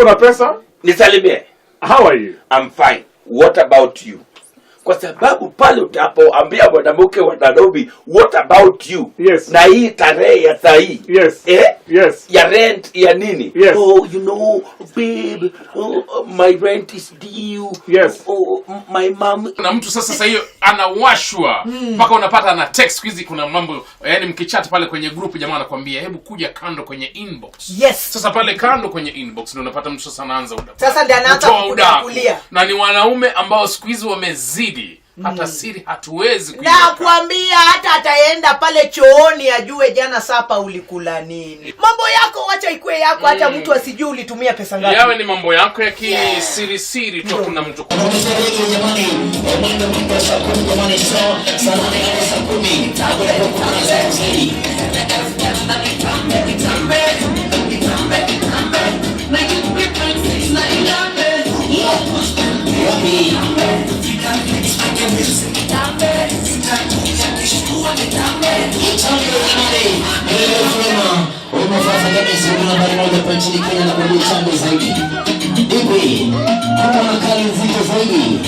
Una pesa? Nisalimie. How are you? I'm fine. What about you? Kwa sababu pale utapoambia mwanamke wa Nairobi, "What about you?" Yes. Na hii tarehe ya sahii. Eh? Yes. Ya rent ya nini? Yes. "Oh, babe, oh, my rent is due." Yes. "Oh, my mom." Na mtu sasa hiyo anawashwa mpaka unapata ana text. Siku hizi kuna mambo, yaani mkichat pale kwenye group, jamaa anakwambia, "Hebu kuja kando kwenye inbox." Sasa pale kando kwenye inbox ndio unapata mtu sasa anaanza udaku. Sasa ndio anaanza Kutoa udaku. kukudakulia. Na ni wanaume ambao siku hizi wamezidi, hata siri hatuwezi kuiweka. Nakwambia hata ataenda pale chooni ajue jana supper ulikula nini. Mambo yako wacha ikue yako, hata mtu asijue ulitumia pesa ngapi. Yawe ni mambo yako ya kisiri siri tu, kuna mtu. Jamani, mwendo mwendo 10:00 jamani, so 8:00 hadi 10:00 hakuna kuanza zaidi. Nambari moja kwa nchini Kenya na kuambia chambe zaidi. Ipi? Kuna kali nzito zaidi.